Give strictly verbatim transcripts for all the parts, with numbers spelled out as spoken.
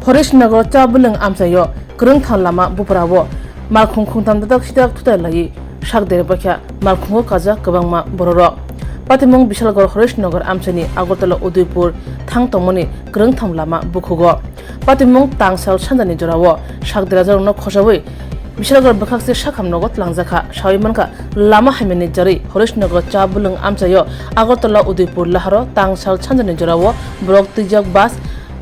Horishnagar Chabwlwng amchaio kwrwngtham lama buphurao malkhung khungtham dadak sidak thutai laiwi sak derbaikha malkhungo kajak kwbangma bororok. Patimung Bishalgarh Horishnagar amchaini Agartala Udaipur thang tongmani kwrwngtham lama bukhugo. Patimung tangsal sanjani jorao sak derajarokno khosawi Bishalgarh bwkhakse sakham nogo tlangjakha. Sawi mankha, lama hamyani jarwi Horishnagar Chabwlwng amchaio Agartala Udaipur laharo tangsal sanjani jorao borok twijak bus,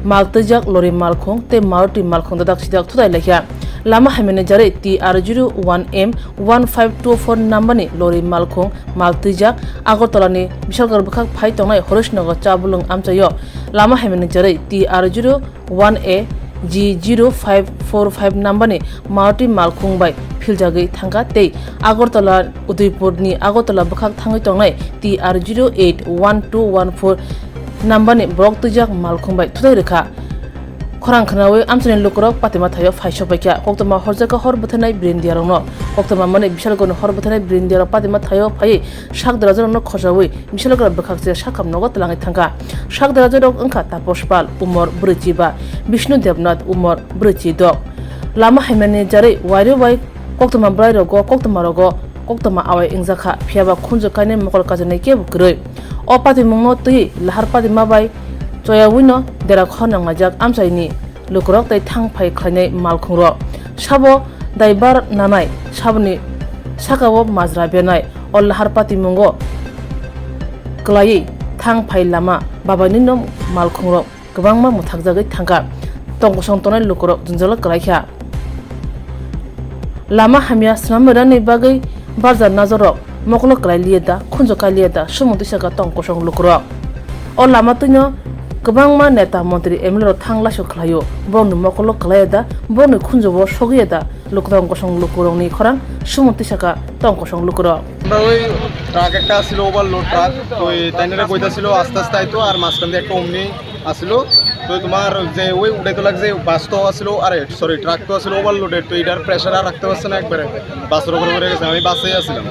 mal twijak lori malkhung tei Maruti malkhung dadak sidak thutai laikha. Lama hamyani jarwi T R zero one M one five two four nambani lori malkhung mal twijak Agartalani Bishalgarh bwkhak phai tongnai Horishnagar Chabwlwng amchaio lama hamyani jarwi T R zero one A G zero five four five nambani Maruti malkhung bai philjagwi thangkha tei Agartala Udaipurni Agartala bwkhak thangwi tongnai T R zero eight one two one four nambani borok twijak malkhung bai thutai rwkha. Khorang khnawi amchaini lukurok patima thaio phai sokbaikha. Koktwma horjakha hor bwtharnai birindiyarokno. Koktwma mani Bishalgarhni hor bwtharnai birindiyarok patima thaio phaiwi sak derajarokno khosawi Bishalgarh bwkhakse sakham nogo tlangwi thangkha. Sak derajarok wngkha Taposh Pal, umor brwichi ba, Bishnu Debnath, umor brwichi dok. Lama hamyani jarwi wairwi wai koktwma bwlairogo koktwmarogo koktwma awai wngjakha, phiyaba khunju kainwi mokol kajaknai kebo kwrwi. O patimungno twiwi lahar patima bai choyawino dera khor nanglaijak amchaini lukurok tei thang phai khlainai malkhungrok. Sabo daibar nanai, saboni sakao majra bernai, o lahar patimungo kwlaiwi thang phai lama babainino malkhungrok kwbangma mwthakjagwi thangkha. Tongkosong tongnai lukurok jwngjalo kwlaikha. Lama hamya swnamwi rani bagwi barja najarok mokolo kwlai liya da, khunju kai liya da, sumung tisa kha tong kosong lukurok. O lama twino kwbangma neta, montri, M L A rok thang laisok khlaio, borokni mokolo kwlai da, borokni khunju o sogwi da, luk-, tong kosong lukurokni khorang sumung tisa kha tong kosong lukurok. আমরা ওই ট্রাক একটা আসছিল, overload truck, তো এই তাইনারা কইতাছিল আস্তে আস্তে আইতো, আর মাঝখান দিয়ে একটা অমনি আসলো। তো তোমার যে ওই উঠাইতে লাগছে, বাস তো আসলো, আরে সরি, ট্রাক তো আসলো ওভারলোডেড, তো এটার প্রেশার আর রাখতে পারছে না একবারে, বাসের উপরে পড়ে গেছে। আমি বাসেই আসছিলাম,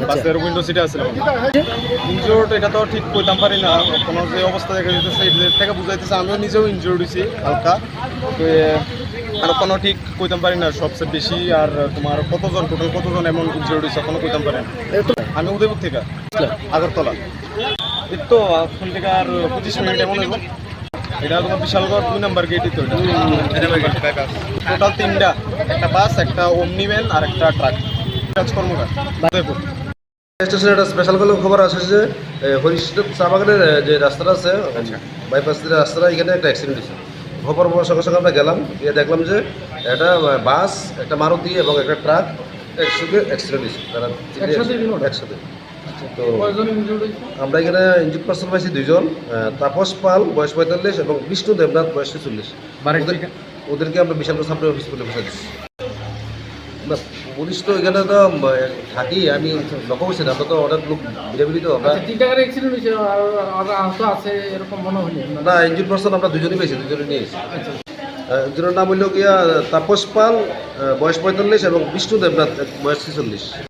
বাসের উইন্ডো সিটে আসছিলাম। ইনজুর্ড এটা তো ঠিক কইতাম পারি না, কোনো যে অবস্থা দেখা যাইতেছে, এটা থেকে বুঝাইতেছে আমিও নিজেও ইনজুর্ড হইছি হালকা। তো এ, আর কোনো ঠিক কইতাম পারি না সবচেয়ে বেশি, আর তোমার কতজন, টোটাল কতজন এমন ইনজুর্ড হইছে এখনো কইতাম পারি না। আমি উদয়পুর থেকে, আগরতলা। এই তো এখন থেকে আর পঁচিশ মিনিট এমন হইব। এটা তোমার বিশালগড় দুই নাম্বার গেটই তো এটা। টোটাল তিনটা, একটা বাস, একটা ওমনি ভ্যান আর একটা ট্রাক। কাজ কর্মকার। উদয়পুর। স্টেশনে একটা স্পেশাল কোনো খবর আসে যে, এ, হরিশ চা বাগানের, এ, যে রাস্তাটা আছে, আচ্ছা। বাইপাস দিয়ে রাস্তাটা, এখানে একটা অ্যাক্সিডেন্ট হয়েছে। খবর পাওয়ার সঙ্গে সঙ্গে আমরা গেলাম, গিয়ে দেখলাম যে একটা, আ, বাস, একটা মারুতি এবং একটা ট্রাক একসঙ্গে অ্যাক্সিডেন্ট হয়েছে। তারা তিনটে একসাথে একসঙ্গে, হলো? একসাথে। আচ্ছা। তো কয়জন ইনজুর্ড হয়েছে? আমরা এখানে ইনজুর্ড পার্সন পাইছি দুইজন, আ, তাপস পাল, বয়স পঁয়তাল্লিশ, এবং বিষ্ণু দেবনাথ, বয়স ছেচল্লিশ। বাড়ির ওদের, ঠিকা- ওদেরকে আমরা বিশালগড় সাব হসপিটালে পাঠাচ্ছি। না, পুলিশ তো এখানে তো, উম, থাকি, আমি লক্ষ্য করছি না, আমরা তো অনেক লোক ভিড়াভিড়ি তো, আমরা আচ্ছা, তিন টাকার অ্যাক্সিডেন্ট হয়েছে, আর, আর আহত আছে এরকম মনে হয়নি আপনার? না, ইনজুর্ড পার্সন আমরা দুজনই পেয়েছি, দুজনই নিয়ে এসেছি। আচ্ছা। আহ, একজনের নাম হইল গিয়া তাপস পাল, আহ, বয়স পঁয়তাল্লিশ, এবং বিষ্ণু দেবনাথ, বয়স ছেচল্লিশ।